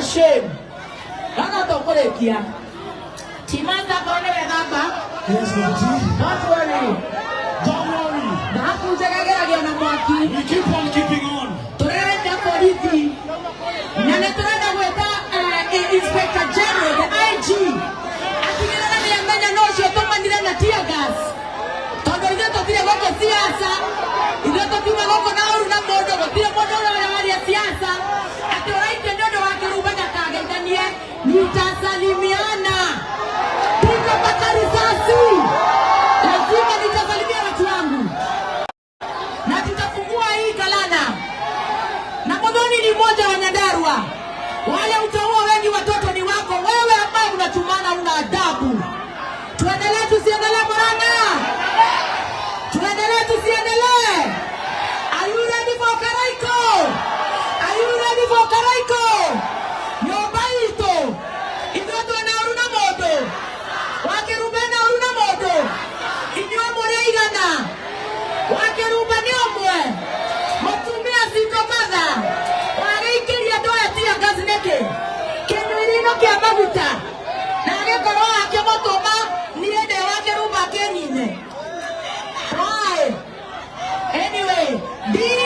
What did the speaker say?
Shame. No tũkũrĩkia. Timanta akorwo nĩ wega ba. Yes, Lord. Don't worry. Don't worry. Thahabu njega ĩgeragio na mwaki. We keep on keeping on. Tũrenda borithi na nĩ tũrenda gwĩta Inspector General, the IG, atigĩrĩre nĩ amenya no ũcio tũmanire na tear gas, tondũ ithuĩ tũtirĩ gũkũ siasa, ithuĩ tũtiuma gũkũ na ũru na mũndũ, gũtirĩ mũndũ ũrĩa waria siasa atĩ ũraikia nĩ ũndũ wa kĩrumba ndakageithanie. Nitasalimiana pigo mpaka risasi, lazima nitasalimia watu wangu na tutafungua hii Galana na Muthoni ni mmoja wa Nyandarua. Wale utaua wengi, watoto ni wako wewe, ambaye unatumana, una adabu. Tuendelee tusiendelee, Murang'a? Tuendelee tusiendelee? Are you ready for Karaiko? Are you ready for Karaiko? Nyũmba itũ ithuĩ twĩna ũru na mũndũ wakĩrumba na ũru na mũndũ, inyuĩ mũrĩ aigana? Wakĩrumba nĩ ũmwe mũtumia single mother wagĩikĩria andũ aya tear gas nĩkĩ kĩnyuĩri-inĩ kĩa maguta na agĩkorwo akĩmũtũma niĩ ndĩ wakĩrumba akĩnine. Why? Anyway, deal.